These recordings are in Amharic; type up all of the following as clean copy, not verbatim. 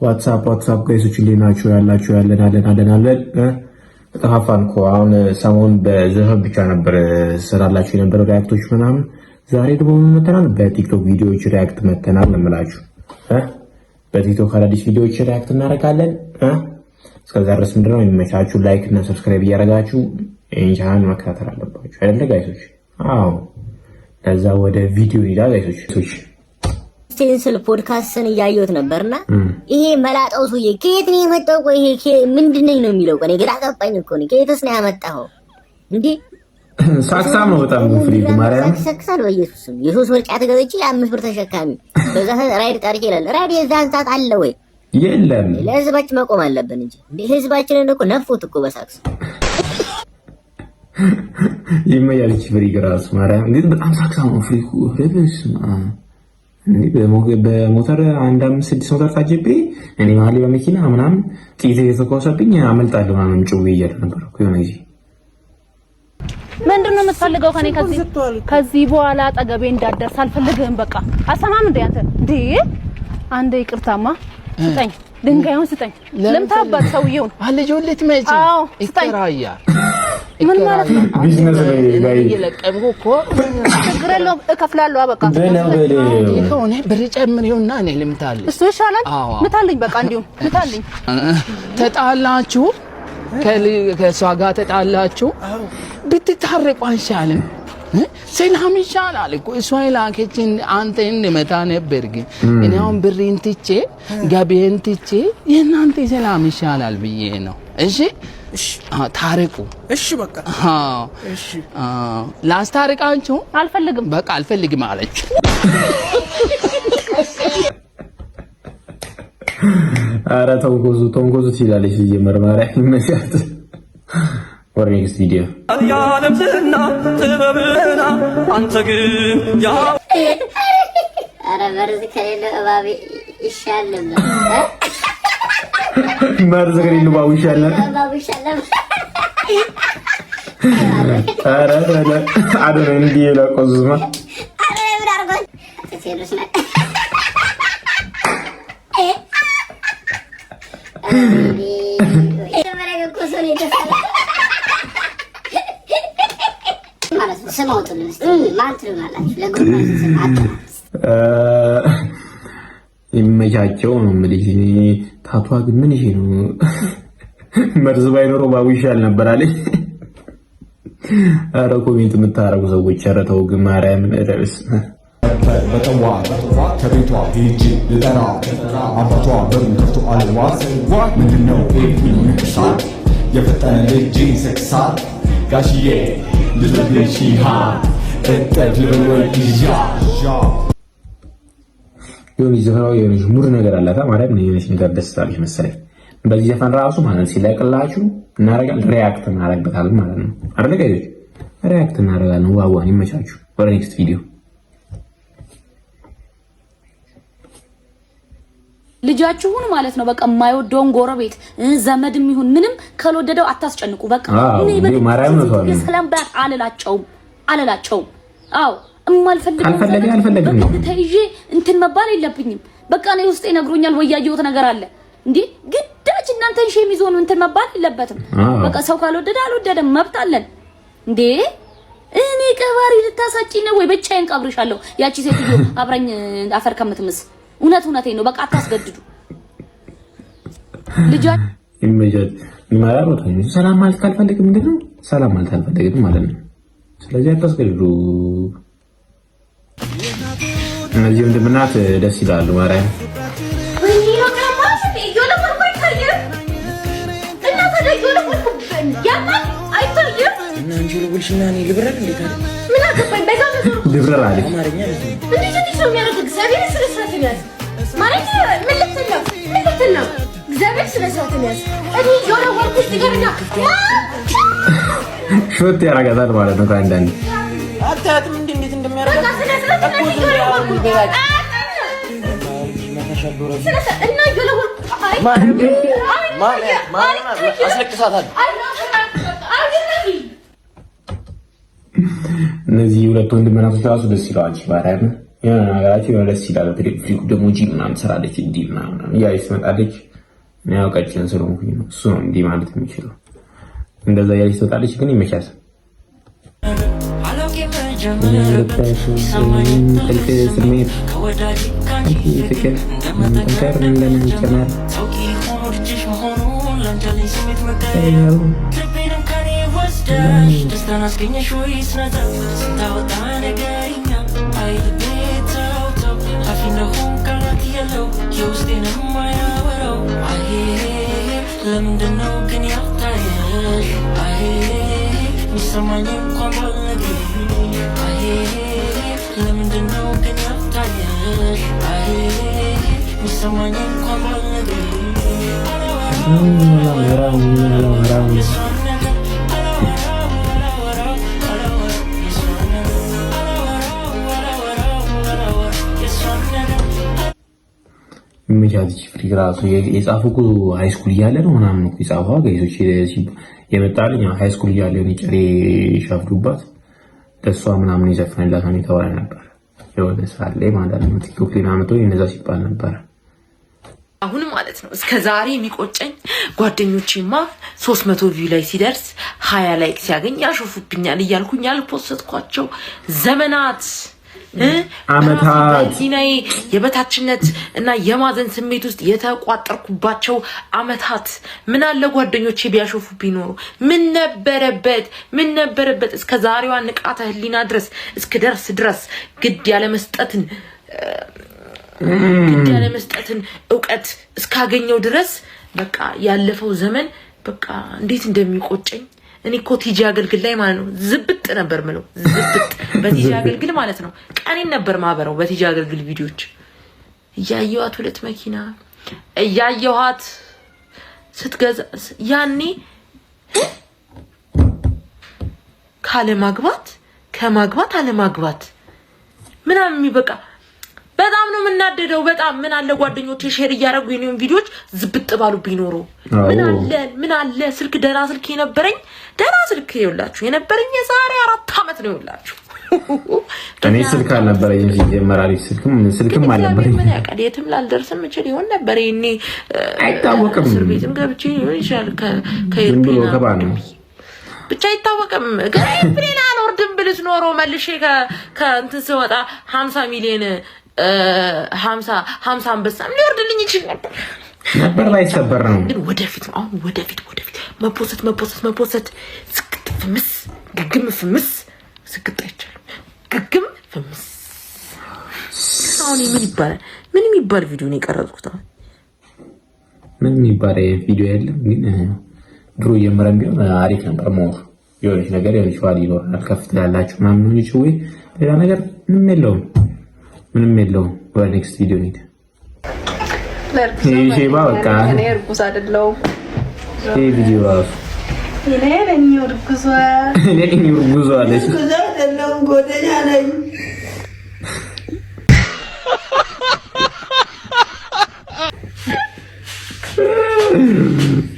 What's up, what's up guys ኦች፣ እንዴት ናችሁ? ያላችሁ ያለን አለን አለን አለን። ተጠፋፋን እኮ። አሁን ሰሞን በዘፈን ብቻ ነበር ስራላችሁ የነበረው react ኦች ምናምን። ዛሬ ደግሞ ምን መተናል? በቲክቶክ ቪዲዮዎች react መተናል ነው የምላችሁ። በቲክቶክ አዳዲስ ቪዲዮዎች react እናደርጋለን። እስከዛ ድረስ ምንድነው የሚመቻችሁ like እና subscribe እያደረጋችሁ ይህን ቻናል መከታተል አለባችሁ አይደለ guys ኦች? አዎ። ከዛ ወደ ቪዲዮ ይላል guys ኦች። ስቴንስል ፖድካስትን እያየሁት ነበርና ይሄ መላጣው ሰውዬ ከየት ነው የመጣው? ቆይ ይሄ ምንድን ነኝ ነው የሚለው? ቆይ ግራ ገባኝ እኮ ነው። ከየትስ ነው ያመጣኸው እንዴ? ሳክሳም ነው በጣም ፍሪኩ ማርያም። ሳክሳል በኢየሱስ ስም የ3 ብር ጫት ገዝቼ የ5 ብር ተሸካሚ በዛ ሰዓት ራይድ ጠርቼ ይላል። ራይድ የዛን ሰዓት አለ ወይ? የለም። ለህዝባችን መቆም አለብን እንጂ እንዴ፣ ህዝባችንን እኮ ነፉት እኮ በሳክስ። ይመያልች ፍሪክ ራሱ ማርያም ግን በጣም ሳክሳም ነው ፍሪኩ። በስመ አብ፣ በሞተር አንድ አምስት ስድስት ሞተር ታጅቤ እኔ መሀል ላይ በመኪና ምናምን ጥይት የተኮሰብኝ አመልጣለሁ ምናምን ጭው እያለ ነበር እኮ የሆነ ጊዜ። ምንድን ነው የምትፈልገው ከኔ? ከዚህ በኋላ አጠገቤ እንዳትደርስ አልፈልግህም። በቃ አሰማም እንዴ አንተ? እንዴ አንዴ ይቅርታማ፣ ስጠኝ፣ ድንጋዩን ስጠኝ። ልምታባት ሰውየውን። ልጁን ልትመጪ? አዎ፣ ስጠኝ። ይከራያል። ምን ማለት ነው? ቢዝነስ ነው guy። እየለቀምኩ እኮ። ችግር የለውም፣ እከፍላለሁ። በቃ። በለው በለው። ከሆነ ብር ጨምሪውና እኔ ልምታልሽ። እሱ ይሻላል። አዎ። ምታልኝ፣ በቃ እንዲሁም ምታልኝ። ተጣላችሁ፣ ከእሷ ጋር ተጣላችሁ፣ ብትታረቁ አይሻልም? እ? ሰላም ይሻላል እኮ። እሷ የላከችን አንተ እንመታ ነበር፣ ግን እኔ አሁን ብሬን ትቼ ገቢዬን ትቼ የእናንተ ሰላም ይሻላል ብዬ ነው። እሺ፣ አዎ፣ ታረቁ። እሺ በቃ። አዎ። እሺ። አዎ። ላስታርቃችሁ። አልፈልግም። በቃ አልፈልግም አለች። ኧረ ተንኮሱ ተንኮሱ ትችላለች ሲጀመር ማርያም ይመቻት። ወደ next ቪዲዮ። የዓለም ዝና ጥበብና አንተ ግን ያ ኧረ መርዝ ከሌለው እባብ ይሻል ነበር። መርዝ ከሌለው እባቡ ይሻላል። እባቡ ይሻል ነበር። ኧረ ኧረ አዶናይ እንዲህ የለቆዙማ። ኧረ ምን አድርጎት ቴዎድሮስ ነው። መጀመሪያ ግን ኮሶ ነው የተሳለው ማለት ነው። ስም አውጡልን እስኪ፣ ማን ትሉናላችሁ? ለ group ስም አጡ። ይመቻቸው ነው የምልሽ። እኔ tattoo ግን ምን ይሄ ነው? መርዝ ባይኖረው እባቡ ይሻል ነበር አለኝ። ኧረ comment የምታደርጉ ሰዎች ኧረ ተው ግን ማርያምን ኧረ በስመ አብ። በጠዋት ከቤቷ ሄጄ ልጠራ አባቷ በሩን ከፍቶ አልዋት ምንድነው ንቅሳት የፈጠነ ልጅ ሰክሳት ጋሽዬ ልበልሽ እጠብ ልበል ይዣ የሆነች ዘፈናዊ የሆነች mood ነገር አላታ ማርያም የሆነች ነገር ደስ ትላለች መሰለኝ። በዚህ ዘፈን ራሱ ማለት ሲለቅላችሁ እናደርጋለን፣ react እናደርግበታለን ማለት ነው አይደለ guys ኦች? React እናደርጋለን። ዋዋን ይመቻችሁ። ወደ next ቪዲዮ። ልጃችሁን ማለት ነው በቃ የማይወደውን ጎረቤት ዘመድም ይሁን ምንም ካልወደደው አታስጨንቁ። በቃ አዎ፣ እኔ እንዲሁ ማርያም ነው ሰው። የሰላም ባት አልላቸውም አልላቸውም። አዎ፣ እማልፈልገው ካልፈለገ ዘመድ አልፈለግም ነው። በግድ ተይዤ እንትን መባል የለብኝም። በቃ እኔ ውስጤ ነግሮኛል ወይ ያየሁት ነገር አለ እንዴ፣ ግዳጅ እናንተን shame ይዞ ነው እንትን መባል የለበትም። በቃ ሰው ካልወደደ አልወደደም፣ መብት አለን እንዴ። እኔ ቀባሪ ልታሳጪኝ ነው ወይ? ብቻዬን ቀብርሻለሁ። ያቺ ሴትዮ አብራኝ አፈር ከምትምስ። እውነት እውነቴን ነው። በቃ አታስገድዱ ልጃ ይመቻት። ማርያም ነው። ሰላም ማለት ካልፈለግም ምንድን ነው ሰላም ማለት አልፈለግም ማለት ነው። ስለዚህ አታስገድዱ። እነዚህ ወንድምናት ደስ ይላሉ። ማርያም። ወይኔ አይታይም። እና ታዲያ እየወለወልኩ ያማል አይታይም። እና አንቺ ልውልሽና እኔ ልብረር እንዴት አለ? ምን አገባኝ? በዛ መዞር ልብረር አለች። አማርኛ ብዙ ነው። እንዴት እንዴት ነው የሚያደርገው? እግዚአብሔር ስነ ስርዓትን ያዝ ማለት ምን ልትል ነው? ምን ልትል ነው? እግዚአብሔር ስነ ስርዓትን ያዝ። እኔ እየወለወልኩ እዚህ ጋር እና ሾት ያደርጋታል ማለት ነው ከአንዳንድ አታያትም እንዴ እንዴት እንደሚያደርጋት? በቃ ስነ ስርዓት ያዝ። እየወለወልኩ ስነ ስርዓት እና እየወለወልኩ አይ አስለቅሳታለሁ። እነዚህ ሁለት ወንድምናቶች ራሱ ደስ ይለዋል። ማርያም። የሆነ ነገራቸው የሆነ ደስ ይላል። ፍሪኩ ደግሞ ጂም ምናምን ትሰራለች፣ እንዲህ ምናምን እያለች ትመጣለች። እኔ ያው ቀጭን ስለሆንኩኝ ነው እሱ ነው እንዲህ ማለት የሚችለው። እንደዛ እያለች ትመጣለች፣ ግን ይመቻት። ጥልቅ ስሜት ፍቅር ጠንከር እንደመጨመር ለምንድነው ግን ያልታየሽ? አይ የሚሰማኝ እንኳን ባልነግርሽ፣ አይ ለምንድነው ግን ያልታየሽ? አይ የሚሰማኝ እንኳን ባልነግርሽ፣ የሷን ነገር አላወራው አላወራው አላወራው፣ የሷን ነገር አላወራው አላወራው አላወራው፣ የሷን ነገር። ይመቻት። ፍሪክ ራሱ የጻፈው እኮ high school እያለ ነው ምናምን እኮ የጻፈው፣ guys ኦች። የመጣልኝ high school እያለ የሆነ ጨሬ ሻፍዱባት ለእሷ ምናምን የዘፈንላት ነው የተባለ ነበር። የሆነ ሰዓት ላይ ማለት ነው፣ ቲክቶክ ላይ ምናምን እንደዛ ሲባል ነበረ። አሁን ማለት ነው እስከ ዛሬ የሚቆጨኝ ጓደኞቼማ 300 view ላይ ሲደርስ 20 like ሲያገኝ ያሾፉብኛል እያልኩኝ ያልፖሰትኳቸው ዘመናት አመታት፣ በህሊናዬ የበታችነት እና የማዘን ስሜት ውስጥ የተቋጠርኩባቸው አመታት፣ ምን አለ ጓደኞቼ ቢያሾፉብኝ ኖሮ? ምን ነበረበት? ምን ነበረበት? እስከ ዛሬዋ ንቃተ ህሊና ድረስ እስክደርስ ድረስ ግድ ያለመስጠትን እውቀት እስካገኘው ድረስ በቃ ያለፈው ዘመን በቃ እንዴት እንደሚቆጨኝ። እኔ እኮ ቲጂ አገልግል ላይ ማለት ነው ዝብጥ ነበር ምለው፣ ዝብጥ በቲጂ አገልግል ማለት ነው። ቀኔን ነበር ማበረው በቲጂ አገልግል ቪዲዮች እያየኋት፣ ሁለት መኪና እያየኋት ስትገዛ ያኔ፣ ካለማግባት ከማግባት አለማግባት ምናምን የሚበቃ በጣም ነው የምናደደው። በጣም ምን አለ ጓደኞቼ share እያደረጉ የኔን ቪዲዮዎች ዝብጥ ባሉብኝ ኖሮ ምን አለ? ምን አለ ስልክ፣ ደህና ስልክ የነበረኝ፣ ደህና ስልክ ይኸውላችሁ የነበረኝ የዛሬ 4 ዓመት ነው ይኸውላችሁ። እኔ ስልክ አልነበረኝም ሲጀመር፣ አሪፍ ስልክም አልነበረኝም። ምን ያውቃል፣ የትም ላልደርስም እችል ይሆን ነበር። ይኔ አይታወቅም። እስር ቤትም ገብቼ ሊሆን ይችላል። ዝም ብሎ ከ airplane ከባድ ነው። ብቻ አይታወቅም። ከ airplane አልወርድም ብልስ ኖሮ መልሼ ከእንትን ስወጣ 50 ሚሊዮን፣ 50 50 አንበሳም ሊወርድልኝ ይችል ነበር። ነበር ባይሰበር ነው። ግን ወደፊት ነው። አሁን ወደፊት ወደፊት መፖሰት መፖሰት መፖሰት፣ ስግጥ ፍምስ ግግም ፍምስ፣ ስግጥ አይቻልም። ግግም ፍምስ። አሁን ምን ይባላል? ምን የሚባል ቪዲዮ ነው የቀረጽኩት? አሁን ምን የሚባል ቪዲዮ የለም፣ ግን ድሮ ጀምረን ቢሆን አሪፍ ነበር። more የሆነች ነገር የሆነች ዋል ይኖረናል፣ ከፍ ትላላችሁ ምናምን ነው እንጂ ወይ ሌላ ነገር ምንም የለውም፣ ምንም የለውም። ወደ next ቪዲዮ እንሂድ። ይሄ ሼባ በቃ እኔ እርጉዝ አይደለሁም። ይሄ ቪዲዮ ራሱ እኔ ነኝ እርጉዟ። እኔ ነኝ እርጉዟ አለች። እርጉዝ አይደለሁም፣ ጓደኛ ነኝ።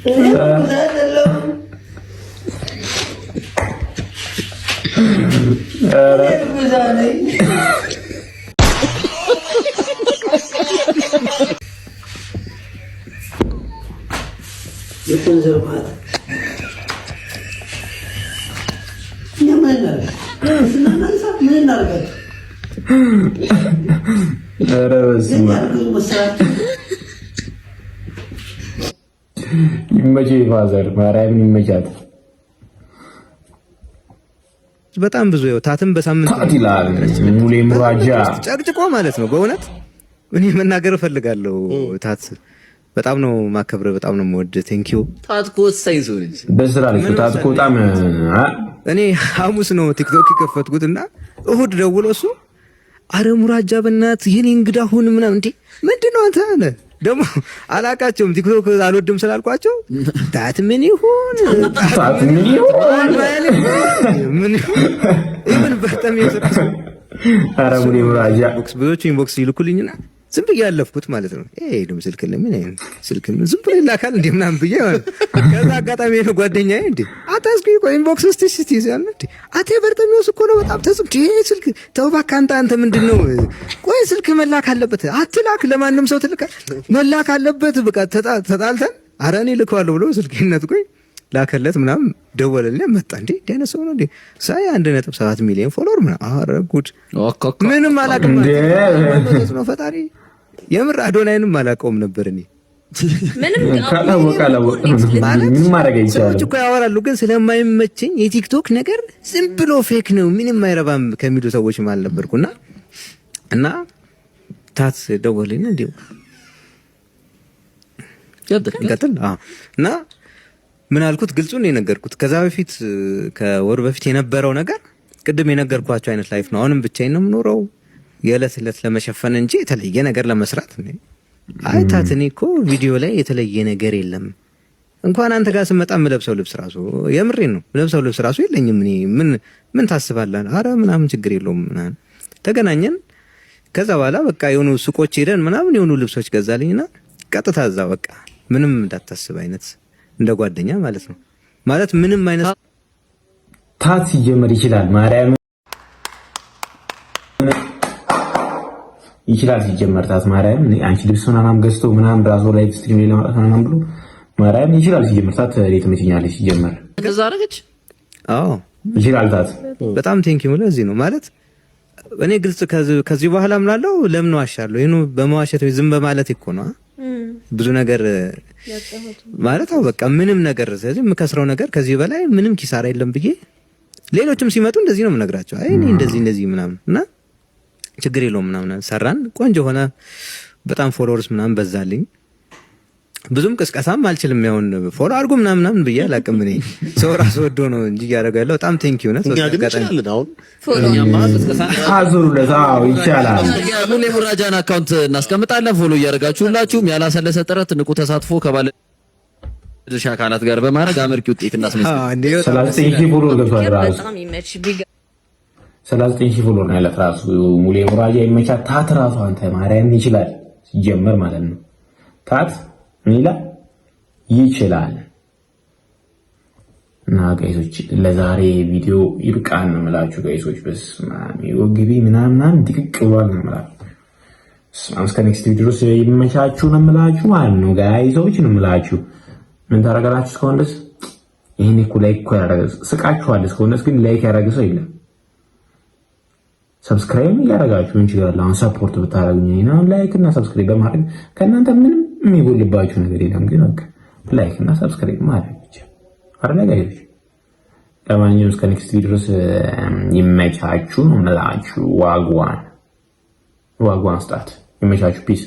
እኔ እርጉዝ አይደለሁም። እኔ እርጉዝ ነኝ። የገንዘብ ማለት እኛ ምን እናደርግ? ስናናንሳ ምን እናደርጋቸው? ኧረ በስመ አብ። ያርጉ መሰላችሁ? ይመቸው father፣ ማርያምን ይመቻት። በጣም ብዙ ይኸው ታትም በሳምንት ታት ይላል ሙሌ ሙራጃ። ጨቅጭቆ ማለት ነው። በእውነት እኔ መናገር እፈልጋለሁ። ታት በጣም ነው ማከብረ፣ በጣም ነው የምወድ። Thank you። ታት እኮ ወሳኝ ሰው ነች። በስራ ላይ ታት እኮ በጣም እኔ ሐሙስ ነው ቲክቶክ የከፈትኩት እና እሁድ ደውሎ እሱ አረ ሙራጃ በእናትህ የኔ እንግዳ ሁን ምናምን። እንዴ ምንድን ነው አንተ አለ። ደግሞ አላቃቸውም፣ ቲክቶክ አልወድም ስላልኳቸው ታት ምን ይሁን ታት ምን ይሁን ምን ይሁን በጣም የስራ ኧረ ሙሌ ሙራጃ። ብዙዎቹ inbox ይልኩልኝና ዝም ብዬ ያለፍኩት ማለት ነው። ይሄ ደግሞ ስልክ ለምን ስልክ ዝም ብሎ ይላካል እንዴ ምናምን ብዬ ማለት ነው። ከዛ አጋጣሚ ነው ጓደኛዬ፣ እንዴ አታስኩ፣ ቆይ inbox ውስጥ እስቲ ሲያለ፣ እንዴ አቴ በርጠሚዎስ እኮ ነው፣ በጣም ተጽፍ፣ እንዴ ስልክ ተው እባክህ፣ አንተ ምንድን ነው? ቆይ ስልክ መላክ አለበት፣ አትላክ፣ ለማንም ሰው ትልካ መላክ አለበት። በቃ ተጣልተን ኧረ እኔ ልከዋለሁ ብሎ ስልክ ነጥቆኝ ላከለት ምናምን፣ ደወለልኝ፣ መጣ። እንዴ እንዲህ አይነት ሰው ነው እንዴ ሳይ 1.7 ሚሊዮን follower ምናምን፣ ኧረ ጉድ፣ ምንም አላውቅም ነው ፈጣሪ። የምር አዶናይንም አላውቀውም ነበር እኔ። ምንም። ካላወቀ አላወቀ፣ ምንም ማድረግ ሰዎች አይቻልም። እኮ ያወራሉ፣ ግን ስለማይመቸኝ የቲክቶክ ነገር ዝም ብሎ fake ነው ምንም አይረባም ከሚሉ ሰዎች መሃል ነበርኩና እና ታት ደወለኝ፣ እንዲሁ ቀጥል እና ምን አልኩት? ግልጹን ነው የነገርኩት። ከዛ በፊት ከወር በፊት የነበረው ነገር ቅድም የነገርኳቸው አይነት life ነው። አሁንም ብቻዬን ነው የምኖረው የዕለት ዕለት ለመሸፈን እንጂ የተለየ ነገር ለመስራት፣ አይ ታት እኔ እኮ ቪዲዮ ላይ የተለየ ነገር የለም። እንኳን አንተ ጋር ስመጣ የምለብሰው ልብስ ራሱ፣ የምሬን ነው፣ የምለብሰው ልብስ ራሱ የለኝም። እኔ ምን ምን ታስባለህ? አረ ምናምን ችግር የለውም ምናምን ተገናኘን። ከዛ በኋላ በቃ የሆኑ ሱቆች ሄደን ምናምን የሆኑ ልብሶች ገዛልኝና ቀጥታ እዛ በቃ ምንም እንዳታስብ አይነት እንደ ጓደኛ ማለት ነው። ማለት ምንም አይነት ታት ሲጀመር ይችላል፣ ማርያም ይችላል። ሲጀመር ታት ማርያም አንቺ ልብስ ምናምን ገዝቶ ምናምን ራሱ live stream ላይ ለማውጣት ምናምን ብሎ ማርያም ይችላል። ሲጀመር ታት እኔ ትመቸኛለች። ሲጀመር እንደዛ አደረገች። አዎ። ይችላል ታት። በጣም thank you። ለዚህ ነው ማለት እኔ ግልጽ ከዚህ በኋላ ምላለው ለምን ዋሻለሁ? ይሄኑ በመዋሸት ወይ ዝም በማለት እኮ ነው ብዙ ነገር ማለት፣ አዎ በቃ ምንም ነገር። ስለዚህ የምከስረው ነገር ከዚህ በላይ ምንም ኪሳራ የለም ብዬ ሌሎችም ሲመጡ እንደዚህ ነው የምነግራቸው። አይ እኔ እንደዚህ እንደዚህ ምናምን እና ችግር የለውም ምናምን ሰራን፣ ቆንጆ ሆነ። በጣም followers ምናምን በዛልኝ። ብዙም ቅስቀሳም አልችልም። ያሁን follow አድርጉ ምናምን ምናምን ብዬ አላውቅም። እኔ ሰው ራሱ ወዶ ነው እንጂ እያደረገ ያለው። በጣም thank you። እኛ ግን እንችላለን። አሁን አዙሩለት። አዎ ይቻላል። ሙሌ ሙራጃን account እናስቀምጣለን። Follow እያደረጋችሁ ሁላችሁም ያላሰለሰ ጥረት፣ ንቁ ተሳትፎ ከባለ ድርሻ አካላት ጋር በማድረግ አመርቂ ውጤት እናስመዝግብ። 39,000 follower ገብቷል ራሱ። በጣም ይመች ቢግ። 39,000 follower ነው ያላት ራሱ። ሙሌ ሙራጃ ይመቻት። ታት ራሱ አንተ ማርያም ይችላል ሲጀመር ማለት ነው። ታት ምን ይላል? ይችላል። እና guys ኦች ለዛሬ ቪዲዮ ይብቃን ነው የምላችሁ guys ኦች። በስመ አብ ወግቢ ምናምን ምናምን ድቅቅ ብሏል ነው የምላችሁ። እስከ next ቪዲዮ ድረስ ይመቻችሁ ነው የምላችሁ ማለት ነው guys ኦች ነው የምላችሁ። ምን ታደርጋላችሁ እስካሁን ድረስ? ይሄን እኮ like እኮ ያደረገ ስቃችኋል። እስካሁን ድረስ ግን like ያደረገ ሰው የለም። Subscribe እያደረጋችሁ እንችላለን። አሁን support ብታደርጉኝ እኔን like እና subscribe በማድረግ ከእናንተ ምንም የሚጎልባችሁ ነገር የለም። ግን በቃ like እና subscribe ማድረግ ብቻ አይደለ guys ኦች? ለማንኛውም እስከ next ቪዲዮ ድረስ ይመቻችሁ ነው የምላችሁ። Wagwan wagwan ስጣት። ይመቻችሁ። Peace.